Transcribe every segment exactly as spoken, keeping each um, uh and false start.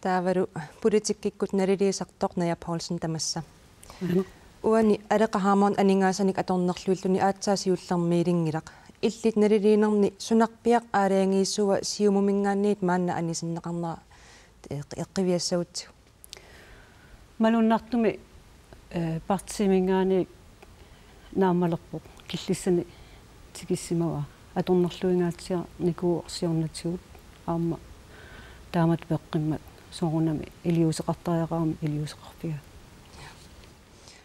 Taavalu politikkikkut naliliisartoq Naja Poulsen tamassa. Uani Aleqa Hammond aningaasanik atornerluilluni aatsaat siullermiilinngilaq. Illit naliliinerni sunarpiaq aalajangiisuua Siumuminngaanniit maanna anisinneqarnera eqqiviassagutsigu? Malunnartumik, eh, partiiminngaanniit naammalerpoq, killissani tikissimavaa, atornerluingaatsiarnikuuvoq siornatigut aamma taamatut peqqimmat soorunami iliuuseqartariaqarami iliuuseqarfigaara.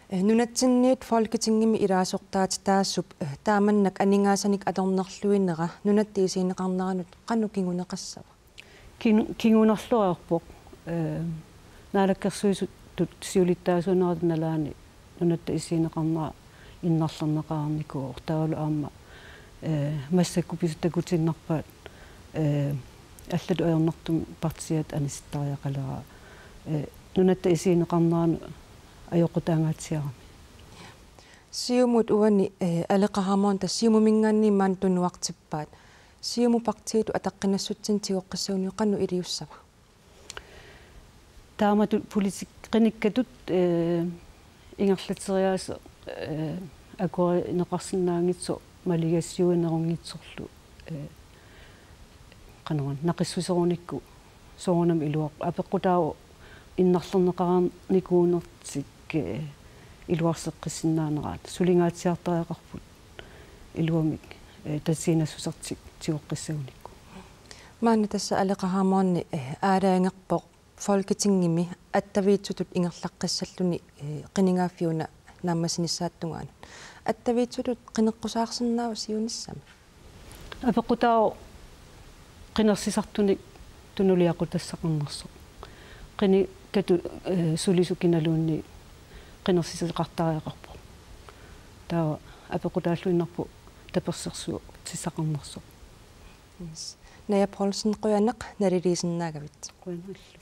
Eh, nunatsinniit Folketingimi ilaasortaatitaasup, eh, taamannak aningaasanik atornerluinera nunatta isigineqarneranut qanoq kinguneqassava? Kin-, kingunerluarpoq, eh, naalakkersuisutut siulittaasuunerata nalaani nunatta isigineqarnera innarlerneqarnikuuvoq, taavalu aamma, eh, massakkut pisut takutiinnarpaat, eh, allatut ajornartumik partiiata anisittariaqaleraa, eh, nunatta isigineqarneranut ajoqutaangaatsiarami. Siumut uani, eh, Aleqa Hammond tassa Siumuminngaanniit maani tunuartippaat. Siumut partiitut ataqqinassutsinnut tigoqqissaguniuk qanoq iliussava? Taamatut politikerikkatut, eh, ingerlatseriaaseq, eh, akuerineqarsinnaanngitsoq maligassiuinerunngitsorlu, eh, qanoruna naqissuserunikku soorunami iluar-, apeqqutaavoq innarlerneqarnikuunertik, eh, iluarseqqissinnaaneraat, sulingaatsiartariaqarput iluamik, eh, tatiginassusertik tigoqqissagunikku. Maanna tassa Aleqa Hammond, eh, aalajangerpoq Folketingimi attaviitsutut ingerlaqqissalluni, eh, qinigaaffiup una naammassinissaata tungaanut. Attaviitsutut qineqqusaarsinnaava siunissami? Apeqqutaavoq qinersisartunik tunuliaqutassaqarnersoq. Qinikkatut, eh, sulisut kinaluunniit qinersisoqartariaqarpoq. Taava apeqqutaalluinnarpoq tapersersuutissaqarnersoq. Yes. Naja Poulsen, qujanaq naliliisinnaagavit. Qujanarlu.